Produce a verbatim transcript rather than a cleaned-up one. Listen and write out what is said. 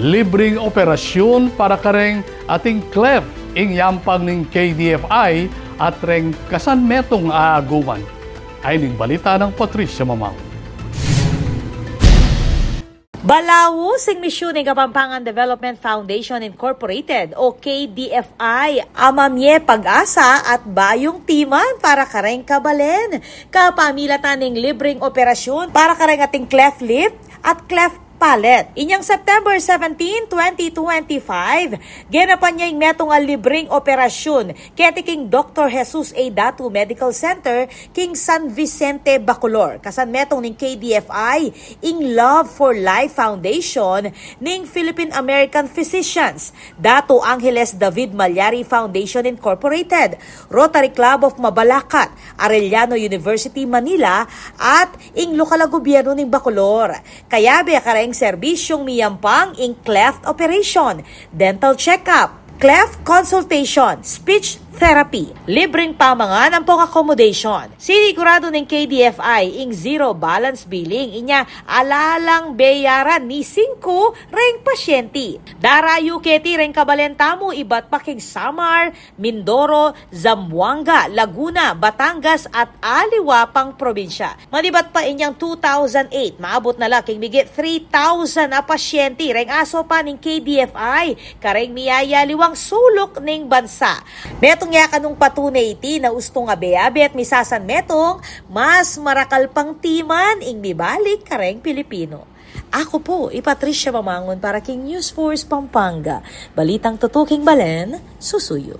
Libreng operasyun para kareng ating cleft ing yampang ning K D F I at reng kasan metung a aguman. Ay ning balita nang Patricia Mamang. Balaus ing misyun ning Kapampangan Development Foundation Incorporated o K D F I a mamie pag-asa at bayung timan para kareng kabalen kapamilatan ning libreng operasyun para kareng ating cleft lip at cleft palate. Inyang September seventeen, twenty twenty-five, genapan ya ing metung a libreng operasyun keti king Doktor Jesus A. Datu Medical Center king San Vicente, Bacolor. Kasan metung ning K D F I, ing Love for Life Foundation ning Philippine American Physicians, Datu Angeles David Malyari Foundation Incorporated, Rotary Club of Mabalacat, Arellano University, Manila, at ing lokal a gobyerno ning Bacolor. Kayabe kareng serbisyung miyampang ing cleft operation, dental check-up, cleft consultation, speech therapy, libreng pamangan ampong accommodation. Sinigurado ning K D F I ing zero balance billing, inya ala lang beyaran ni singku reng pasyenti. Darayu keti reng kabalen tamu ibat pa king Samar, Mindoro, Zamboanga, Laguna, Batangas at aliwa pang probinsya. Manibat pa inyang two thousand eight, maabut na la king migit three thousand a pasyenti reng asaupan ning K D F I kareng miyayaliwang suluk ning bansa. Metung ya kanung patune iti na ustung abe-abe at misasan metung mas marakal pang timan ing mibalik kareng Pilipino. Aku pu i Patricia Mamangun para king News Force Pampanga. Balitang tutuking balen, susuyu.